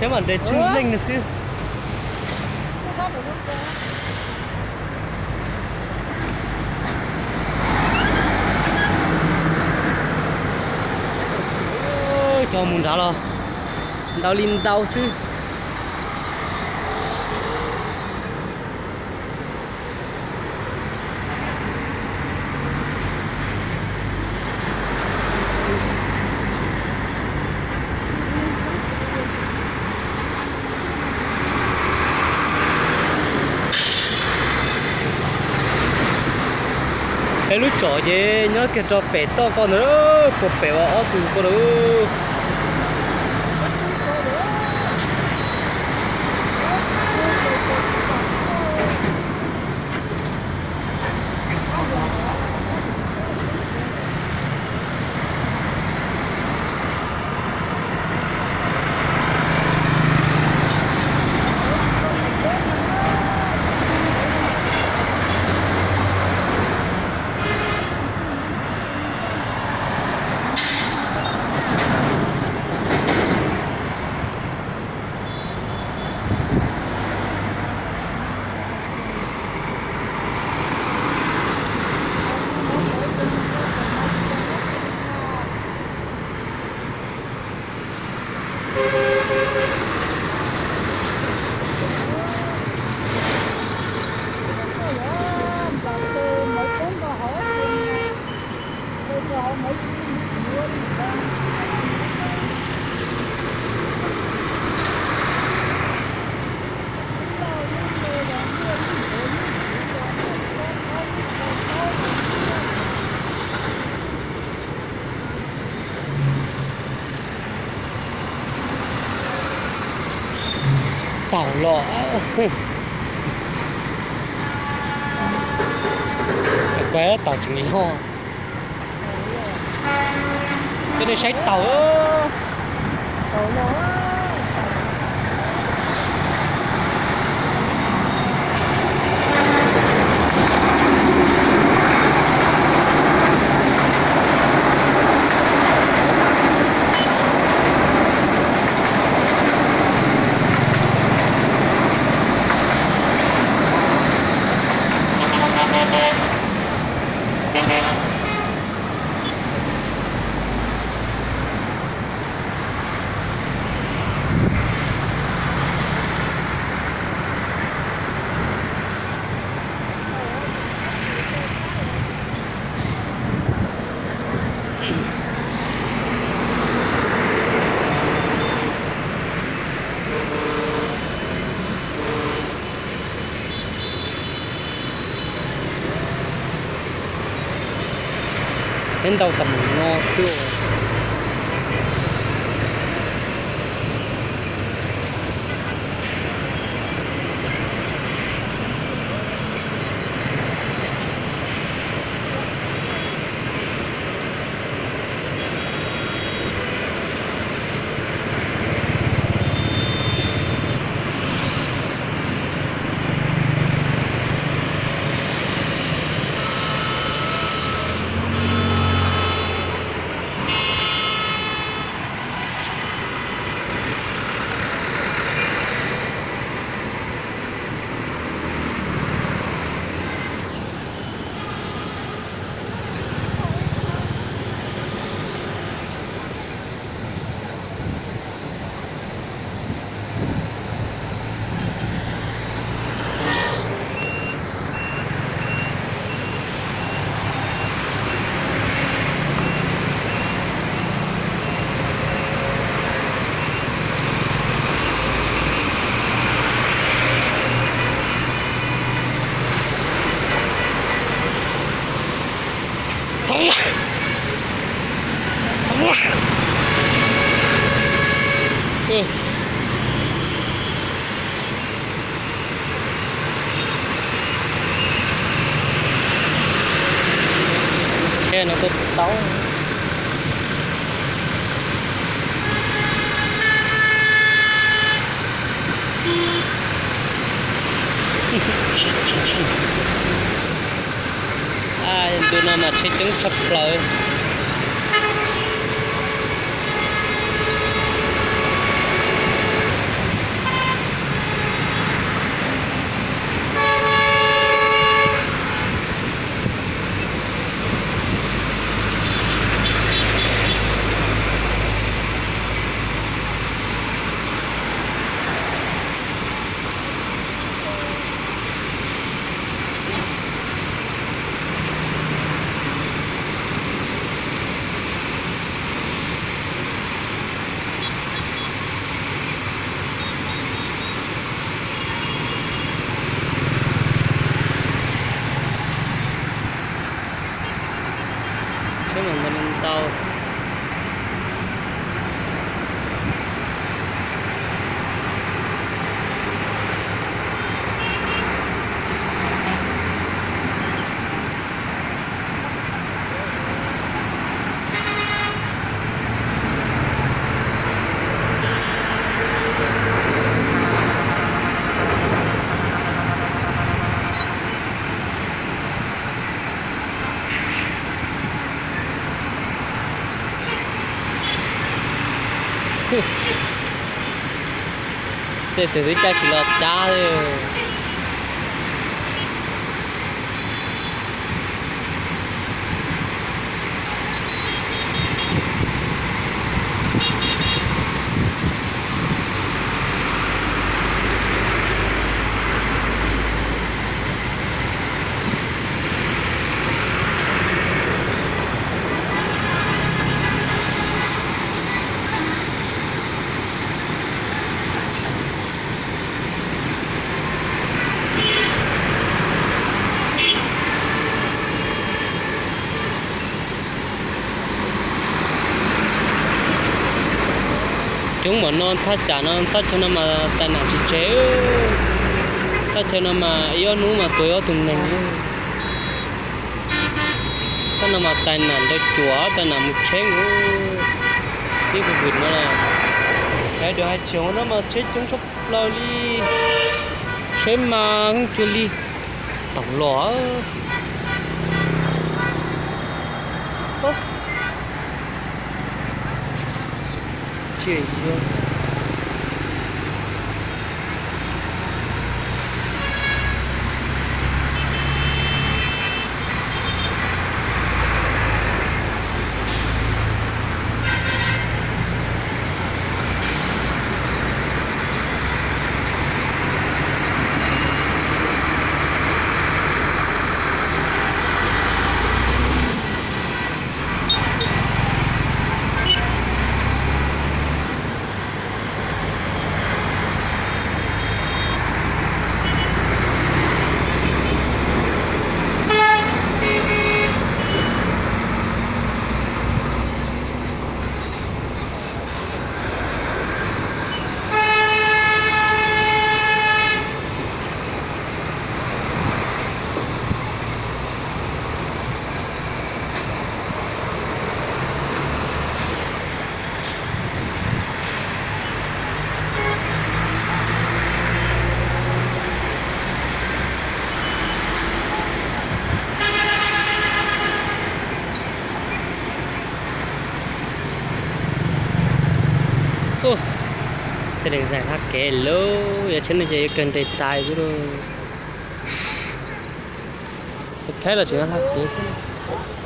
Peb mam nres tsheej leej no xwb. Cov mus nrad los ntau li ntau xwb. Peb lub tsom ces nyob kiag rau pem toj ko ntawd, puag pem uas ob tug ko ntawd. Taum los, kuv taum tseem li hoj. Coj nej saib taum. Peb ntaus tau mus no xwb. Xe no tuaj tau. Ntu no mas tsheb coob tshaj plaws. Ntau ntau. Tej tug twb caij tsis los dab li. Coob npaum no thaj tsam no, thaj chaw no mas tai nam tsis tseg. Thaj chaw no mas ib ob hnub mas tuag ob tug neeg. Thaj no mas tai nam ntau cuam, tai nam mus tsheb. Ib vwm vwm no los, hais dua hais tseem no mas tsheb coob tshaj plaws li. Tsheb mas cua li taum los. Txhaj le zais hab kev lauj, yog tsheb no ces yuav kawg nres tas xwb lauj. Txhais khaib los tseem hab kev xwb.